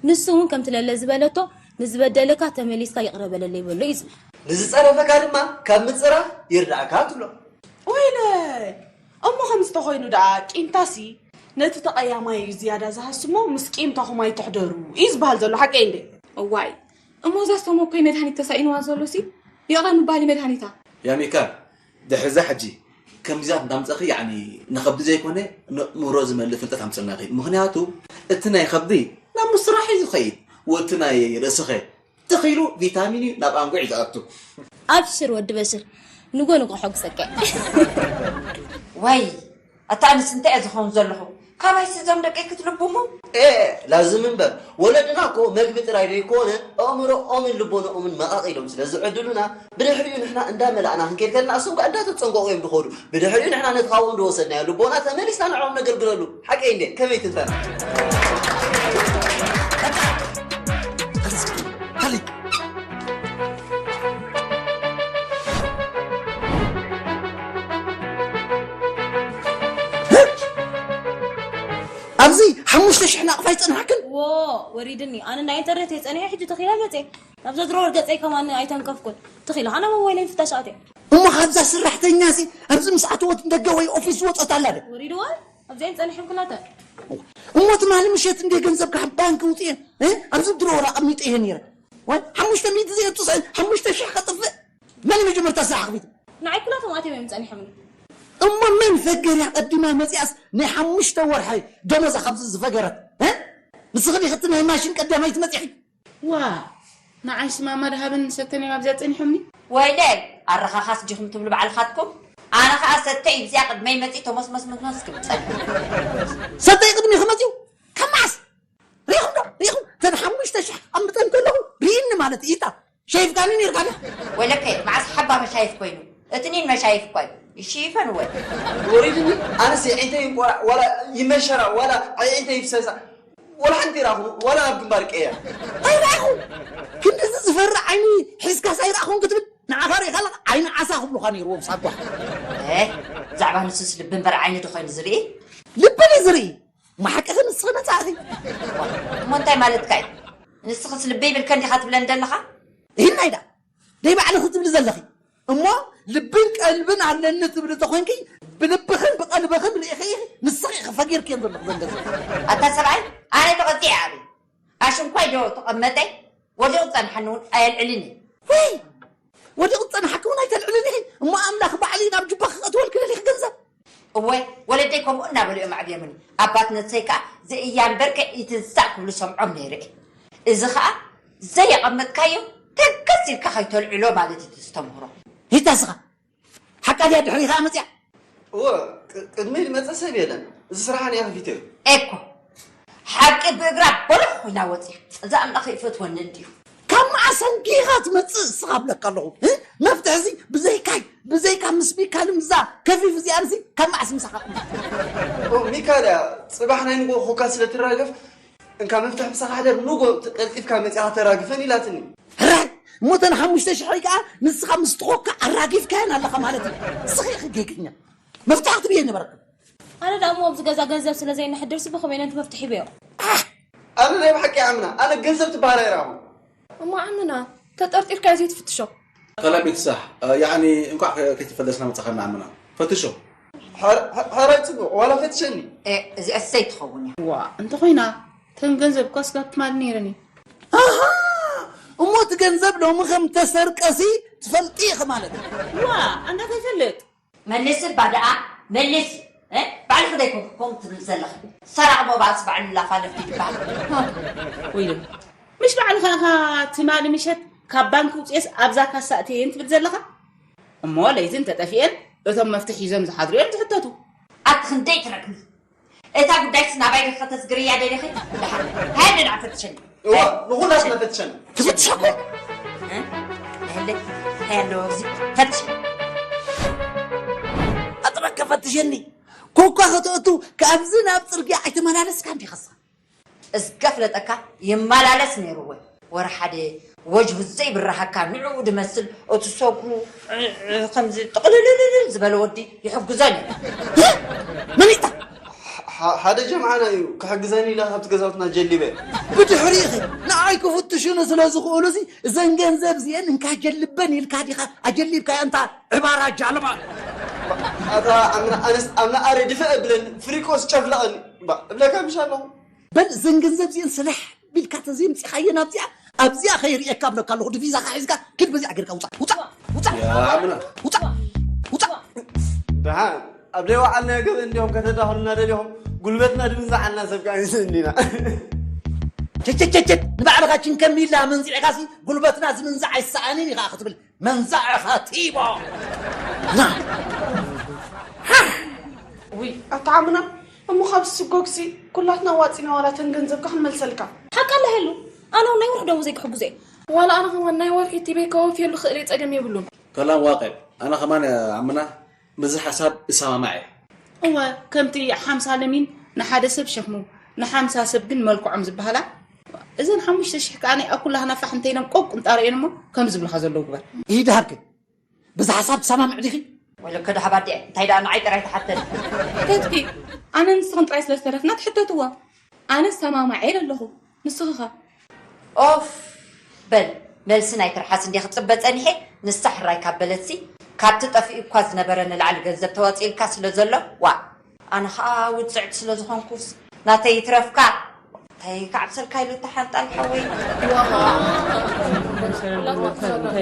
ንሱ እውን ከምቲ ለለ ዝበለቶ ንዝበደለካ ተመሊስካ ይቕረ በለለይ በሎ እዩ ዝብል። ንዝጸረፈካ ድማ ካብ ምጽራፍ ይርዳእካ ትብሎ። ወይለይ እሞ ከምዚ ተኾይኑ ደኣ ቂምታሲ ነቲ ተቐያማይ እዩ ዝያዳ ዝሃስሞ ምስ ቂምታኹም ኣይትሕደሩ እዩ ዝበሃል ዘሎ ሓቀይ እንዴ? እዋይ እሞ እዛ ዝተመኮይ መድሃኒት ተሳኢንዋ ዘሎ ሲ ይቕረ ምባል እዩ መድሃኒታ። ያ ሚካል ድሕሪ እዛ ሕጂ ከምዚኣ እንዳምፀኺ ያኒ ንኸብዲ ዘይኮነ ንእምሮ ዝመልእ ፍልጠት ኣምፅልና ኢኺ። ምኽንያቱ እቲ ናይ ኸብዲ ናብ ምስራሕ እዩ ዝኸይድ ወቲ ናይ ርእስኸ ትኺሉ ቪታሚን እዩ ናብ ኣንጉዕ እዩ ዝኣቱ። ኣብሽር ወዲ በሽር ንጎ ንጎ ሐጉሰካ። ዋይ ኣታ ኣነስ እንታይ እየ ዝኸውን ዘለኹ? ካባይሲ እዞም ደቀይ ክትልብሙ? ኤእ ላዝም እምበር ወለድና እኮ መግቢ ጥራይ ዘይኮነ ኣእምሮኦምን ልቦንኦምን መቓቒሎም ስለ ዝዕድሉና ብድሕሪኡ ንሕና እንዳመላእና ክንከይድ ከለና እሶም ከኣ እንዳተጸንቀቑ እዮም ዝኸዱ። ብድሕሪኡ ንሕና ነቲ ካብኦም ዝወሰድናዮ ልቦና ተመሊስና ንዕኦም ነገልግለሉ። ሓቀይ እንዴ? ከመይ ትንተና? ኣብዚ ሓሙሽተ ሽሕ ናቕፋ ይጸንሓክን? ዎ ወሪድኒ ኣነ እንዳ ኢንተርኔት እየ ጸኒሐ ሕጂ ተኺላ ገጸይ ናብዛ ድሮ ገጸይ ከማን ኣይተንከፍኩን ተኺላ ኸና ሞባይለይ ፍታሽ ኣትየ እሞ ካብዛ ስራሕተኛ ሲ ኣብዚ ምስ ኣተወት ንደገ ወይ ኦፊስ ዝወጸት ኣላ ዶ? ወሪድዋ ኣብዚኣን ጸኒሐን ኩላተን እሞ ትማሊ ምሸት እንደ ገንዘብ ካብ ባንክ ውጽኤ ኣብዚ ድሮ ወራ ኣቐሚጠ እየ ነይረ ወይ ሓሙሽተ ሚእቲ ዘየጡ ሓሙሽተ ሽሕ ከጥፍእ መን መጀመርታ ስራሕ ኣኽፊቱ? ንዓይ ኩላቶም ኣትዮም እዮም ጸኒሖምኒ። እሞ መን ፈገርያ ቀዲማ መጺኣስ ናይ ሓሙሽተ ወርሒ ደሞዛ ካብዚ ዝፈገረት? እ? ንስኺ ዲኺ እቲ ናይ ማሽን ቀዳማይቲ መጺኺ? ዋ ንዓይስ ማማ ደሃብን ሰተን እዮም ኣብዚኣ ጸኒሖምኒ። ወይለይ ኣረኻኻስ ዲኹም ትብሉ ባዕልኻትኩም? ኣነ ኸኣ ሰተይ ብዚኣ ቅድመይ መጺ ተሞስሞስሞስሞስ ክብል ጸኒሑ። ሰተይ ቅድሚኺ መጺኡ? ከማስ ሪኢኹም ዶ ሪኢኹም እተን ሓሙሽተ ሽሕ ኣምብጠን ከለኹ ርኢኒ ማለት እዩ ኢታ ሸይፍካኒ ኔርካ ዶ? ወለከ መዓስ ሓባ መሻይፍ ኮይኑ እቲ ኒን መሻይፍ እኳ እዩ ይሽይፈን ወ ወሪድኒ ኣነስ የዒንተይ እንቆራዕ ዋላ ይመሸራ ዋላ ኣዒንተይ ይፍሰሳ ወላ ሓንቲ ይራኹ ዋላ ኣብ ግንባር ቀያ ኣይረኣኹ ክንድዚ ዝፈርዕ ዓይኒ ሒዝካስ ኣይረኣኹን ክትብል ንዓኻ ሪኢኻ ኣለኻ ዓይኒ ዓሳ ክብሉኻ ነይርዎም ሳጓ ብዛዕባ ንሱስ ልቢ እምበር ዓይኒ ዶ ኮይኑ ዝርኢ ልቢ ድዩ ዝርኢ ማሓቅኺ ንስኺ መጻእኺ እሞ እንታይ ማለትካ እዩ ንስኽስ ልቢ ይብልከ እንዲኻ ትብለኒ ዘለኻ ይህናይ ዳ ደይ ባዕልኺ ትብሊ ዘለኺ እሞ ልብን ቀልብን ኣለኒ ትብሊ ተኾይንኪ ብልብኽን ብቐልብኽን ርኢኺ ኢኺ፣ ንስኺ ኢኺ ፈጊርክየን ዘለኹ ዘንገዘ። ኣታ ሰብኣይ፣ ኣነ ተቐጺዐ ኣበይ? ኣሽንኳይ ዶ ተቐመጠ? ወዲቑ ጸንሓኒ እውን ኣየልዕልን እየ። ወይ! ወዲቑ ጸንሓኪ እውን ኣይተልዕልን ኢኺ። እሞ ኣምላኽ ባዕሊ ናብ ጁባኺ ከእትወልኪ ደሊኺ ገንዘብ። እወ፣ ወለደይ ከምኡ እናበሉ እዮም ኣዕብዮምኒ። ኣባት ነሰይ ከኣ ዘእያ እምበር ከ ኢትንሳእ ክብሉ ሰምዖም ነይረ እየ። እዚ ኸኣ ዘየቐመጥካዮ ተንከስ ኢልካ ከይተልዕሎ ማለት እዩ እቲ ዝተምህሮ። ሂታ ስኻ ሓቃ ድያ ድሕሪኻ መጽያ? እወ፣ ቅ- ቅድመይ ዝመጸ ሰብ የለን። እዚ ስራሕ ኣነ እየ ከፊተዮ። ኤኮ፣ ሓቂ ብእግራ በረኽ ኮይና ወጽያ። እዚ ኣምላኽ ይፈትወኒ እንድዩ። ካብ መዓስ ኣንጊኻ ትመጽእ እስኻ እብለካ ኣለኹ። እ? መፍትሒ እዚ ብዘይካይ፣ ብዘይካ ምስ ሚካል ምዛ ከፊፍ እዚኣ ርሲ ካብ መዓስ ምሳኻ? ኦ፣ ሚካል እያ። ጽባሕ ናይ ንግሆ ኮካ ስለ ትራገፍ፣ እንካ መፍትሒ ምሳኻ ሕደር፣ ንጎ ቀልጢፍካ መጺኻ ተራግፈን ኢላትኒ። ሕራይ! እሞ እተን ሓሙሽተ ሽሕ ከኣ ንስኻ ምስ ትኾካ ኣራጊፍካየን ኣለኻ ማለት እዩ። እስኺ ኢኺ ጌግኛ። መፍትሒ ክትብየ ነበረካ። ኣነ ደኣ እሞ ኣብዚ ገዛ ገንዘብ ስለ ዘይንሕድርሲ ብኸመይ ነንቲ መፍትሒ ይበዮ? ኣነ ናይ ብሓቂ ዓምና፣ ኣነ ገንዘብ ትበሃል ኣይረኣኹን። እሞ ዓምና፣ ተጠርጢርካዮ ዘይትፍትሾ? ከላም ይትሳሕ፣ ያዕኒ እንኳዕ ከ- ከይተፈለስና መጻኻና ዓምና። ፈትሾ። ሓር- ሓ- ሓራይ ጽቡቕ፣ ዋላ ፈትሸኒ። እ፣ እዚኣስ ዘይትኸውን እያ። ዋ፣ እንተኾይና፣ ተን ገንዘብ እኳ ስጋብ ትማሊ ነይረን እዩ። ኣሃ፣ እሞ እቲ ገንዘብ ሎሚ ከም ተሰርቀሲ ትፈልጢ ኢኺ ማለት እዩ። ዋ፣ ኣንዳ ከይፈልጥ። መልስ እባ ደኣ፣ መልስ። እ? ባዕልኺ ዶ ኣይኮንኩ ከምኡ ትብል ዘለኺ? ሰራቕ ሞባእስ ባዕሉ ላፋለፍቲ ይበሃል። ወይለ፣ ምሽ ባዕልኻ ኢኻ ትማሊ ምሸት ካብ ባንክ ውፅኤስ ኣብዛ ካሳ እትየን ትብል ዘለኻ? እሞ ለይቲ እንተጠፊኤን እቶም መፍትሕ ሒዞም ዝሓድሩ እዮም ዝሕተቱ። ኣቲ ክንደይ ትረግሚ። እታ ጉዳይስ ናባይ ዲኺ ከተስግርያ ደሊኺ? ደሓን፣ ሃያ ደኣ ፈትሸኒ። እዋ፣ ንኹላትና ፈትሸና። ክፍትሸኩም። እ? ሃያ ኣሎ ኣብዚ፣ ፈትሽ። ኣጥበካ ፈትሸኒ። ኮኳ ከተእቱ ካብዚ ናብ ጽርግያ ኣይተመላለስካን ዲኻ እስኻ? እስከ ፍለጠካ ይመላለስ ነይሩ እወ። ወረ ሓደ ወጅሁ ዘይብረሃካ ንዕኡ ድመስል እቲ ሰጉ ከምዚ ጥቕልልልል ዝበለ ወዲ ይሕግዞ ነይሩ። መን ኢታ? ሓ- ሓደ ጀምዓና እዩ ክሕግዘኒ ኢላ ካብቲ ገዛውትና ጀሊበ። ብድሕሪኺ ንዓይ ክፍትሹኒ ስለ ዝኽእሉ እዚ እዘን ገንዘብ እዚአን እንካ ጀልበን ኢልካ ዲኻ ኣጀሊብካዮ እንታ ዕባራ ጃልባ? ኣታ ዓምና ኣነስ ኣብ ንኣረ ድፍእ እብለን ፍሪቆስ ጨፍለቐኒ። ባ እብለካ ምሽ ኣለኹ። በል እዘን ገንዘብ እዚአን ስራሕ ቢልካ ተዘይምፂኻየን ኣብዚኣ ኣብዚኣ ከይርእየካ እብለካ ኣለኹ። ድቪዛኻ ሒዝካ ኪድ በዚኣ ጌርካ ውፃእ ውፃእ ውፃእ ያ ዓምና። ውፃእ ውፃእ። ደሓን ኣብ ደይ ወዓልናዮ ገበን እንዲኹም ከተዳኽሉና ደሊኹም ጉልበትና ድምንዛዓልና ሰብ ከኣ ንስእንዲና። ቸቸቸቸት ንባዕልኻ ችንከሚላ መንዚዕካሲ ጉልበትና ዝምንዛዕ ኣይሰኣንን ኢኻ ክትብል መንዛዕኻ ቲቦ። ና። ውይ ኣታ ዓምና እሞ ካብ ስጎግሲ ኩላትና ዋፂና ዋላ ተን ገንዘብካ ክንመልሰልካ። ሓቃ ኣላ ሄሉ ኣነ እውን ናይ ወርሒ ደሞዘይ ክሕጉዘ እየ። ዋላ ኣነ ከማን ናይ ወርሒ ቲበይ ከወፍየሉ ክእል እየ ፀገም የብሉን። ከላም ዋቀ ኣነ ከማን ዓምና ምስዚ ሓሳብ እሰማማዕ እየ። እወ ከምቲ ሓምሳ ለሚን ንሓደ ሰብ ሸክሙ ንሓምሳ ሰብ ግን መልክዖም ዝበሃላ እዘን ሓሙሽተ ሽሕ ከኣ ናይ ኣኩላህና ፋሕ እንተኢሎም ቆብ ቁንጣሮ እየን እሞ ከም ዝብልኻ ዘለዉ ግበር። ይድሃብክ ብዚ ሓሳብ ትሰማምዕ ዲኺ? ወለከ ደሃብ ኣዲዐ እንታይ ደኣ ንዓይ ጥራይ ትሓተኒ። ተትኪ ኣነ ንስኽን ጥራይ ስለ ዝተረፍና ትሕተትዋ። ኣነ ሰማማዐ ኢለ ኣለኹ። ንስኺ ኸ? ኦፍ በል መልሲ ናይ ትርሓስ እንዴ ክጽበ ጸኒሐ ንሳ ሕራይ ካብ በለትሲ ካብቲ ጠፊኡ እኳ ዝነበረ ንላዕሊ ገንዘብ ተዋጺእልካ ስለ ዘሎ ዋእ ኣነ ኸኣ ውጽዕቲ ስለ ዝኾንኩስ ናተይ ይትረፍካ እንታይ ክዓብሰልካ ኢሉ እታ ሓንጣል ሓወይ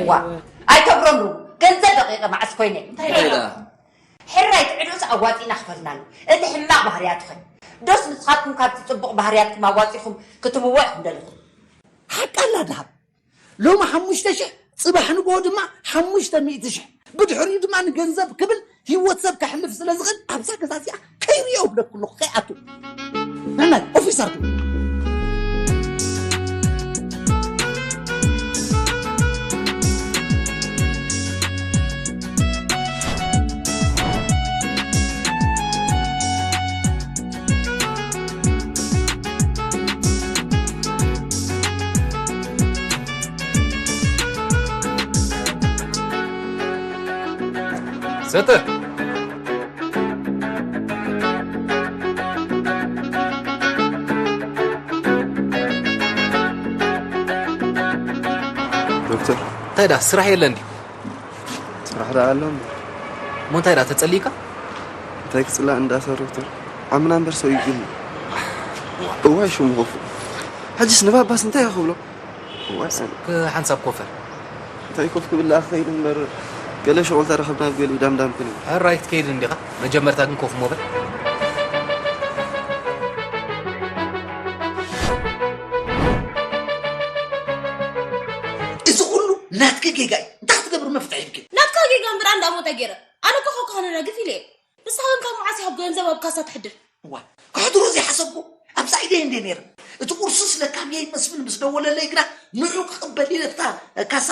ዋ ኣይተግረምሩ ገንዘብ ደቂቐ መዓስ ኮይነ እንታይ ደኣ? ሕራይ ትዕዱስ ኣዋጺእና ክፈልናሉ እቲ ሕማቕ ባህርያትኽን ዶስ ንስኻትኩም ካብቲ ጽቡቕ ባህርያትኩም ኣዋጺኹም ክትብዎ ኢኹም ደሊኹም? ሓቃ ኣላ ደሃብ ሎሚ ሓሙሽተ ሽሕ ጽባሕ ንግሆ ድማ ሓሙሽተ ሚእቲ ሽሕ ብድሕሪኡ ድማ ንገንዘብ ክብል ህይወት ሰብ ከሕልፍ ስለ ዝኽእል ኣብዛ ገዛ እዚኣ ከይርእዮ እብለኩ ኣለኹ ከይኣቱ። ነናይ ኦፊሰር ዱ ሰተ ዶክተር እንታይ ዳ ስራሕ የለን ድዩ? ስራሕ ዳ ኣሎ እንዴ? እሞ እንታይ ዳ ተጸሊእካ? እንታይ ክጽላእ እንዳ ሰሩክተር ዓምና እምበር ሰው ይግል። እዋይ ሽሙ ኮፉ። ሕጅስ ንባባስ እንታይ ክብሎ? እዋይ ሰ- ክ- ሓንሳብ ኮፈ። እንታይ ኮፍ ክብል ኣኽእል እምበር፣ ገለ ሸቆልታ ረኸብና ገሊኡ ዳምዳም ኩን። ኣራይት ከይድ እንዲኻ። መጀመርታ ግን ኮፍ ሞበል። እዚ ኩሉ ናትኪ ጌጋ እዩ። እንታይ ክትገብር መፍትሒ ሂብኪ? ናትካ ጌጋ እምበር ኣንዳ ሞተ ገይረ ኣነ እኮ ካብ ካህነና ግፍ ኢለ እየ። ንስኻ ግን ካብ መዓስ ኢኻ ገንዘብ ኣብ ካሳ ትሕድር? እዋ ክሕድሮ ዘይሓሰብኩ ኣብዛ ኢደይ እንደ ነይረ። እቲ ቁርሱስ ለካ ኣብየይ መስፍን ምስ ደወለለይ ግና ንዑ ክቕበል ኢለ እታ ካሳ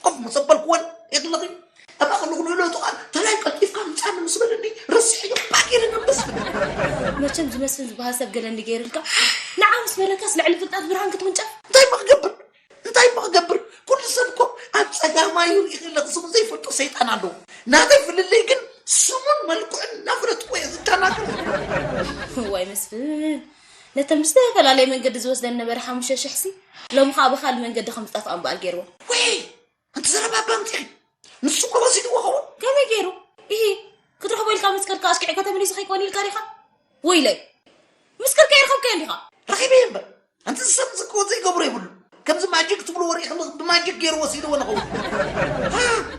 ኮፍ ምስ ኣበልክወን የግለኺ ኣብኣ ከለኹ ንእለቱ ቃል ተላይ ቀልጢፍካ ምጻኒ ምስ በለኒ ረሲዐዮ ባጊረ ንበስ መቸም ዝመስፍን ዝበሃል ሰብ ገለ እንዲገይርልካ ንዓ ምስ በለካስ ልዕሊ ፍልጠት ብርሃን ክትውንጨፍ እንታይ እሞ ክገብር እንታይ እሞ ክገብር ኩሉ ሰብ እኮ ኣብ ጸጋማይ ይርኢ ከለኺ ስሙ ዘይፈልጦ ሰይጣን ኣለዎ ናተይ ፍልልይ ግን ስሙን መልክዑን እናፈለጥኩ እየ ዝደናገር ዋይ መስፍን ነተን ብዝተፈላለየ መንገዲ ዝወስደን ነበረ ሓሙሽተ ሽሕ ሲ ሎሚ ከዓ ብካል መንገዲ ከም ዝጠፍኣ እምበኣር ገይርዎ ወይ ኣንቲ ዘረባ ኣባ ኣምፂኺ ንሱ እኮ ወሲድዎ ኸውን ከመይ ገይሩ ኢሂ ክትረኽቦ ኢልካ ምስ ከድካ ኣሽኪዕካ ተመሊሱ ከይኮን ኢልካ ዲኻ ወይለይ ምስ ከድካ ይረኸብካዮ እንዲኻ ረኺበ እምበር ኣንቲ ዝሰብ ዝክወ ዘይገብሮ ይብሉ ከምዚ ማጂክ ትብሉ ወርኢ ከለኹ ብማጂክ ገይሩ ወሲድዎ ንኸውን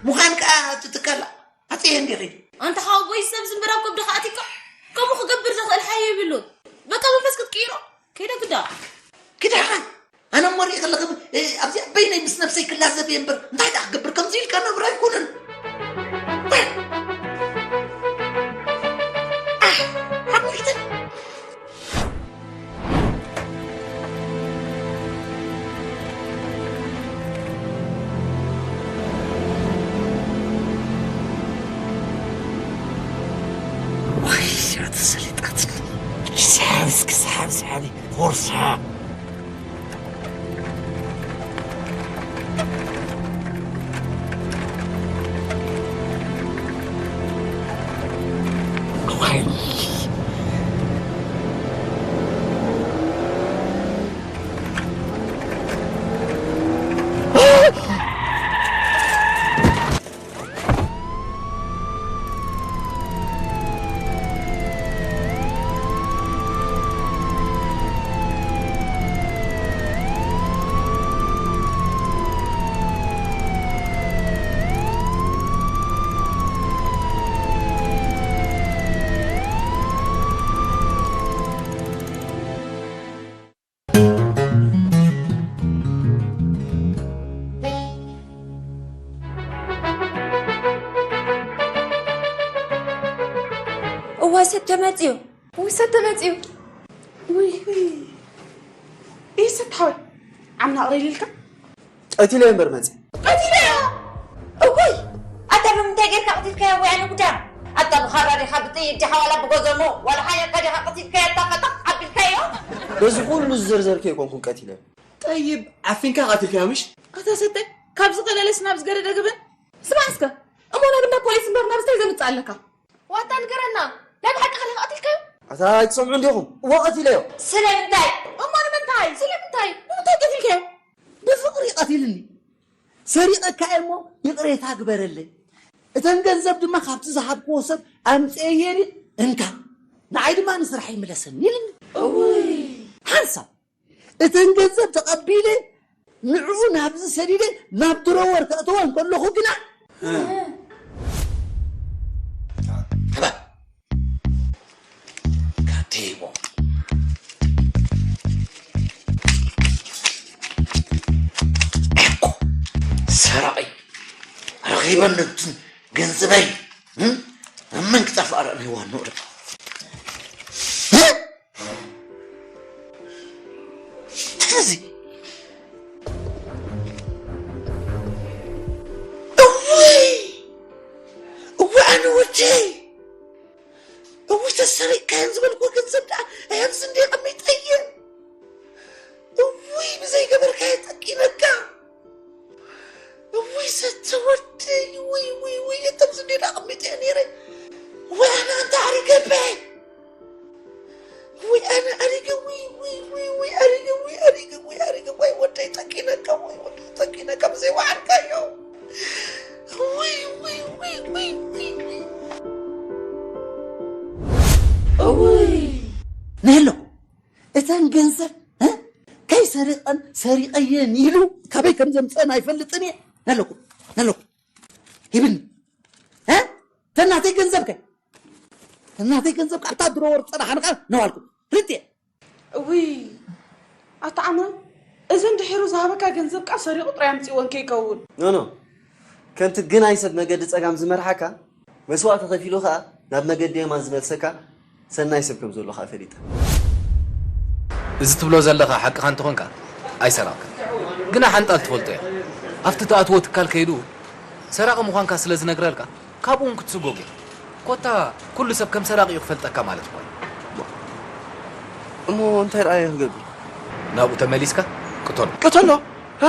ምዃን ከዓ ትትከላ ኣፀየ እንዲኺ ኣንታ ሓወቦይ ሰብ ዝንበራ ኣብ ከብድኻ ኣቲካ ከምኡ ክገብር ዘኽእል ሓየ ይብሉን በቃ መንፈስ ክትቅይሮ ከይደ ግዳ ክድሓ ኣነ እሞ ርኢ ከለኺ ኣብዚኣ በይነይ ምስ ነብሰይ ክላዘብ እየ እምበር እንታይ ደኣ ክገብር ከምዚ ኢልካ ናብራ ኣይኮነን ሓሙሽተ ወይ እዚኣ ተሰሊጣትኒ ስሓብ እስኪ ስሓብ ስሓብ ቦርሳ እዋ ሰብ ተመፅዩ ውሰድ ተመፅዩ ውይ ኢሰት ሓወይ ዓምና ቅረይ ኢልካ ቀቲለዮ እምበር መፅእ ቀቲለዮ እውይ ኣታ ብምንታይ ጌርካ ቀቲልካዮ ወይ ኣነ ጉዳም ኣታ ብኻራ ዲኻ ብጥይት ዲኻ ዋላ ብጎዘሞ ዋላ ሓየካ ዲኻ ቀቲልካዮ ኣታ ፈጠቕ ኣቢልካዮ በዚ ኩሉ ዝዘርዘርክዮ ኣይኮንኩን ቀቲለዮ ጠይብ ዓፊንካ ቀቲልካዮ ምሽ ኣታ ሰጠ ካብዚ ቀለለስ ናብዚ ገደደ ግብን ስማዕ እስከ እሞ ናብ እንዳ ፖሊስ እምበር ናብዚ ታይ ዘምፅእ ኣለካ ዋታ ንገረና ናይ ብሓቂ ከለኻ ቀቲልካዮ ኣታ ኣይትሰምዑ እንዲኹም እወ ቀቲለዮ ስለምንታይ እሞ ንምንታይ ስለምንታይ ንምንታይ ቀቲልካዮ ብፍቕሪ ቀቲልኒ ሰሪቐካ እየ እሞ ይቕሬታ ግበረለይ እተን ገንዘብ ድማ ካብቲ ዝሃብክዎ ሰብ ኣምፅኤየን እንካ ንዓይ ድማ ንስራሕ ይምለሰኒ ኢልኒ ሓንሳብ እተን ገንዘብ ተቐቢለ ንዕኡ ናብዚ ሰዲደ ናብ ድሮወር ከእተወ እንከለኹ ግና ሰራቂ ረኺበ ንትን ገንዘበይ እመን ክጠፍእ ረእኒ ዋንኡ ደኣ እዚ እውይ እወ ኣነ ወደይ እውይ ተሰሪቅካየን ዝበልኩ ገንዘብ ደኣ ኣይ ኣብዚ እንደ ቀሚጠየን እውይ ብዘይገበርካዮ ጠቂመካ እውይ ሰተ ወደይ ውይ ውይ ውይ እቶም ዝንዴዳ ኣቐሚጠ ነይረ ወይ ኣነ ኣንተ ኣሪገበ ወይ ኣነ ኣሪገ ወይ ወይ ወይ ወይ ኣሪገ ወይ ኣሪገ ወይ ኣሪገ ወይ ወደይ ጠቂነካ ወይ ወደይ ጠቂነካ ብዘይ ወዓልካዮ ወይ ወይ ወይ ወይ ወይ ነሎ እተን ገንዘብ እ? ከይሰሪቐን ሰሪቐየን ኢሉ ካበይ ከም ዘምፀአን ኣይፈልጥን እየ። ነለኩ ነለኩ ሂብኒ እ? ተናተይ ገንዘብ ከ ተናተይ ገንዘብ ካብታ ድሮ ወር ፀናሓንቃ ነዋልኩ ርጥየ እውይ ኣታ ዓማ፣ እዚ እንድሒሩ ዝሃበካ ገንዘብ ቃ ሰሪቑ ጥራይ ኣምጺእወን ከይከውን። ኖ ኖ፣ ከምቲ ግናይ ሰብ መገዲ ጸጋም ዝመርሓካ፣ መስዋእቲ ከፊሉ ከኣ ናብ መገዲ የማን ዝመልሰካ ሰናይ ሰብ ከም ዘሎ ከኣ ፈሊጠ። እዚ ትብሎ ዘለኻ ሓቅኻ እንተኾንካ ኣይሰረቕካን። ግና ሓንጣል ትፈልጦ ኢኻ። ኣብቲ ትኣትዎ ትካል ከይዱ ሰራቒ ምዃንካ ስለ ዝነግረልካ ካብኡ እውን ክትስጎግ ኢኻ። ኮታ ኩሉ ሰብ ከም ሰራቒ እዩ ክፈልጠካ ማለት እኮ እዩ። እሞ እንታይ ደኣ እየ ክገብር? ናብኡ ተመሊስካ ቅተሎ። ቅተሎ? ሃ?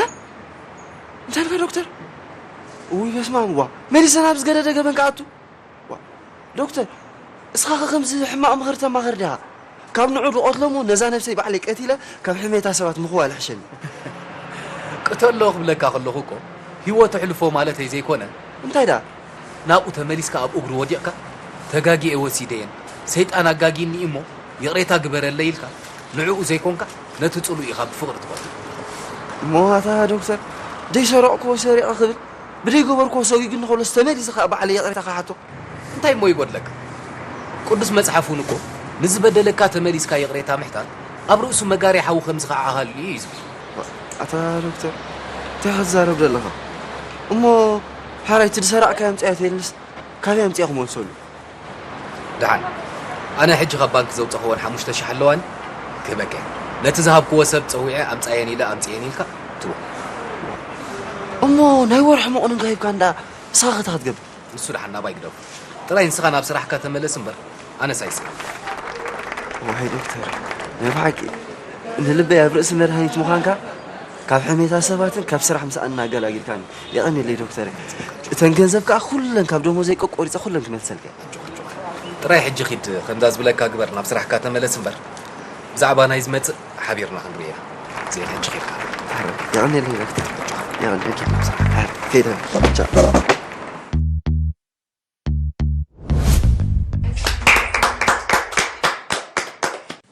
እንታይ ኢልካ ዶክተር? ውይ በስመ ኣብ ዋ መሊሰ ናብ ዝገደደ ገበን ክኣቱ? ዋ ዶክተር እስኻ ኸ ከምዚ ሕማቕ ምኽሪ ተማኽር ዲኻ? ካብ ንዑ ዝቐትሎ እሞ ነዛ ነብሰይ ባዕለይ ቀቲለ ካብ ሕሜታ ሰባት ምኽዋል ይሕሸኒ። ቅተሎ ክብለካ ከለኹ እኮ ህይወቱ ኣሕልፎ ማለተይ ዘይኮነ እንታይ ደኣ ናብኡ ተመሊስካ ኣብ እግሩ ወዲቕካ ተጋጊየ ወሲደየን ሰይጣን ኣጋጊኒ እዩ እሞ ይቕሬታ ግበረለይ ኢልካ ንዕኡ ዘይኮንካ ነቲ ጽሉእ ኢኻ ብፍቕሪ ትቐትሎ። እሞ ኣታ ዶክተር ደይሰረቕክዎ ሰሪቐ ክብል ብደይገበርክዎ ሰጒጉኒ ከሎስ ተመሊሰ ከኣ ባዕለይ ይቕሬታ ክሓቶ እንታይ እሞ ይጎድለካ? ቅዱስ መጽሓፍ እውን እኮ ንዝበደለካ ተመሊስካ ይቕሬታ ምሕታት ኣብ ርእሱ መጋርያ ሓዊ ከም ዝኸዓኻሉ እዩ ዝብል። ኣታ ዶክተር እንታይ ክትዛረብ ዘለኻ? እሞ ሓራይ እቲ ዝሰራዕካዮ ኣምጽኣዮ ተይልንስ ካበይ ኣምጺኣ ክመልሰሉ? ደሓን ኣነ ሕጂ ካብ ባንክ ዘውፀኽወን ሓሙሽተ ሽሕ ኣለዋኒ ክህበካ እየ። ነቲ ዝሃብክዎ ሰብ ፀዊዐ ኣምፃየን ኢለ ኣምፅኤን ኢልካ ትቦ። እሞ ናይ ወርሒ መቑነንካ ሂብካ እንዳ ንስኻ ከታ ክትገብር? ንሱ ደሓን ናባይ ግደፉ። ጥራይ ንስኻ ናብ ስራሕካ ተመለስ እምበር ኣነስ ኣይስእን። ዋይ ዶክተር ናይ ብሓቂ ንልበይ ኣብ ርእሲ መድሃኒት ምዃንካ ካብ ሕሜታ ሰባትን ካብ ስራሕ ምስኣን እናገላጊልካኒ የቐንየለይ ዶክተረይ። እተን ገንዘብ ከኣ ኩለን ካብ ደሞዘይ ቀቆሪፀ ኩለን ክመልሰልካ እየ። ጥራይ ሕጂ ኪድ ከምዛ ዝብለካ ግበር ናብ ስራሕካ ተመለስ እምበር ብዛዕባ ናይ ዝመጽእ ሓቢርና ክንሪኦ ኢና። ዜን ሕጂ ኪድካ። የቐንየለይ ዶክተር። የቐንየለይ። ከይደ። ቻው።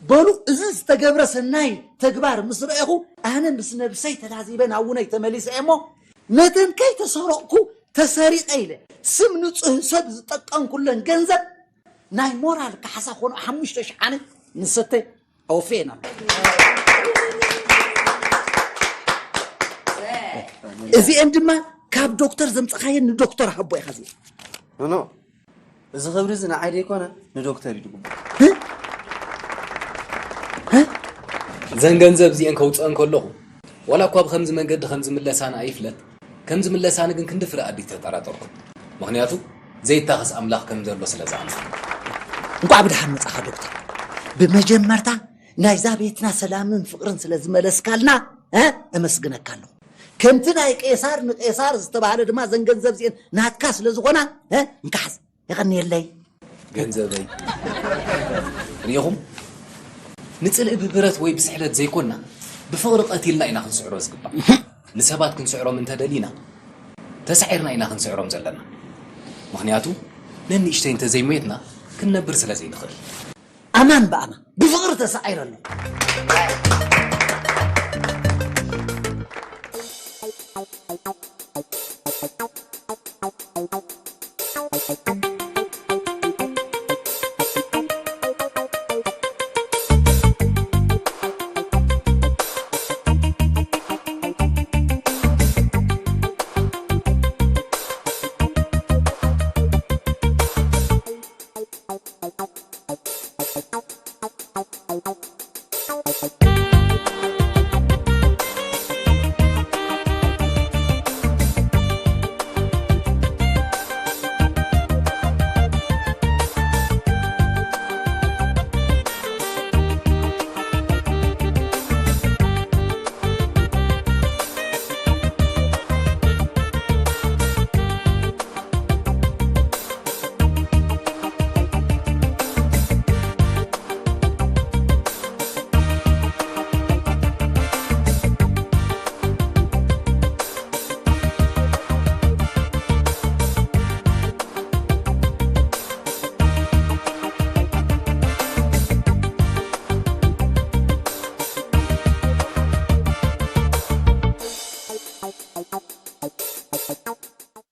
በሉ እዚ ዝተገብረ ሰናይ ተግባር ምስ ረኤኹ ኣነ ምስ ነብሰይ ተላዚበ ናብ ውነይ ተመሊሰ እየ እሞ ነተን ከይተሰረቕኩ ተሰሪቐ ኢለ ስም ንፁህ ሰብ ዝጠቀምኩለን ገንዘብ ናይ ሞራል ካሕሳ ኮኖ ሓሙሽተ ሺሕ ኣነ ንሰተ ኣወፌና እዚአን ድማ ካብ ዶክተር ዘምፀኻየን ንዶክተር ሃቦ ኢኻ ዚ ኖ እዚ ክብሪ እዚ ንዓይ ደይኮነ ንዶክተር እዩ ዝግባእ። ዘን ገንዘብ እዚአን ከውፅአን ከለኹ ዋላ እኳ ብከምዚ መንገዲ ከም ዝምለሳኒ ኣይፍለጥ ከም ዝምለሳኒ ግን ክንዲ ፍረ ኣዲ ተጠራጠርኩ። ምኽንያቱ ዘይታኸስ ኣምላኽ ከም ዘሎ ስለ ዝኣምን። እንቋዕ ብድሓን መጻኻ ዶክተር። ብመጀመርታ ናይዛ ቤትና ሰላምን ፍቕርን ስለ ዝመለስካልና እ እመስግነካ ኣለኹ። ከምቲ ናይ ቄሳር ንቄሳር ዝተባህለ ድማ ዘን ገንዘብ እዚአን ናትካ ስለ ዝኾና እ እንካ ሓዝ። የቐንየለይ። ገንዘበይ ርኢኹም ንጽልኢ ብብረት ወይ ብስሕለት ዘይኮንና ብፍቕሪ ቀቲልና ኢና ክንስዕሮ ዝግባእ። ንሰባት ክንስዕሮም እንተደሊና ተሳዒርና ኢና ክንስዕሮም ዘለና። ምኽንያቱ ነንእሽተይ እንተዘይሞየትና ክንነብር ስለ ዘይንኽእል። ኣማን ብኣማን ብፍቕሪ ተሳዒረ ኣሎ።